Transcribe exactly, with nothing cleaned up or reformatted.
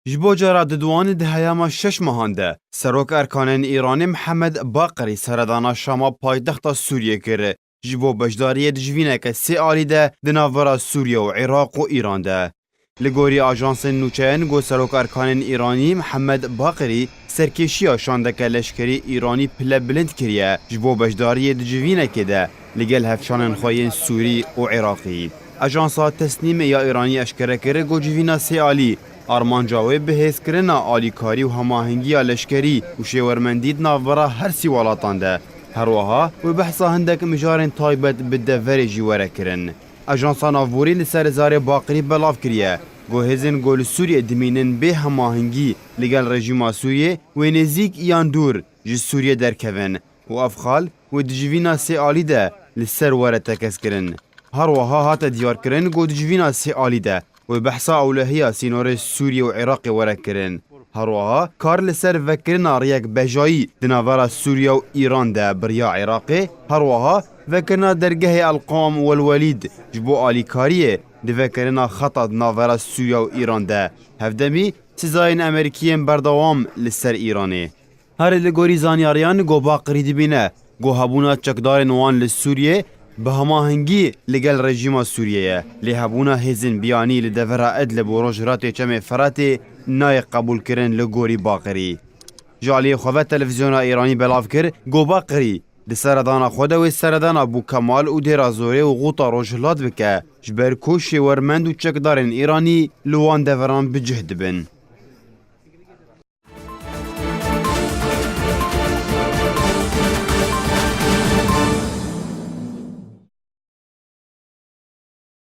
Ji bo cara diduanî di heyama şeş mehan de, Serok Erkanên Îranê Mihemed Baqirî seredana Şama paytexta Sûriyê kir. Ji bo beşdariyê di civîneke sê alî de di navbera Sûriye û Iraq û Îran de. Li gorî ajansên nûçeyan, got Serok Erkanên Îranî Mihemed Baqirî serkêşiya şandeke leşkerî Îranî pile bilind kiriye ji bo beşdariyê di civînekê de li gel hevşanên xwe yên Sûrî û Iraqî. Ajansa Tesnîmê ya Îranî eşkere kir, got civîna sê alî armanca wê bihêzkirina alîkarî û hemahengiya leşkerî û şêwermendî di navbera her sî welatan de. Her wiha wê behsa hindek mijarên taybet bi deverê jî were kirin. Ajansa Navborî li ser zarê Baqirî belav kiriye, got hêzên ku li Sûriyê dimînin bê hemahengî li gel rejîma Sûriyê wê nêzîk yan dûr ji Sûriyê derkevin û ev xal wê di civîna sê alî de li ser were tekez kirin. Her wiha hate diyar kirin, got di civîna sê alî de wê behsa ewlehiya sînorê Sûriyê û Iraqê were kirin. Her wiha kar li ser vekirina rêyek bejayî di navbera Sûriye û Îran de bi riya Iraqê, her wiha vekirina dergehê El Qam û El Welîd ji bo alîkariyê di vekirina xeta di navbera Sûriye û Îran de, hevdemî sîzayên Amerîkî yên berdewam li ser Îranê. Herî li gorî zanyariyan, got Baqirî dibîne ku hebûna çekdarên wan li Sûriyê bi hemahengî li gel rejîma Sûriyê ye. Lê hebûna hêzên biyanî li devera Idlib û rojhilatê Çemê Feratê nayê qebûlkirin li gorî Baqirî. Ji aliyê xwe ve televîzyona Îranî belav kir, got Baqirî di seredana xwe de wê seredana Bûkemal û Dêra Zorê û Xûta Rojhilat bike, ji ber ku şêwermend û çekdarên Îranî li wan deveran bi cih dibin.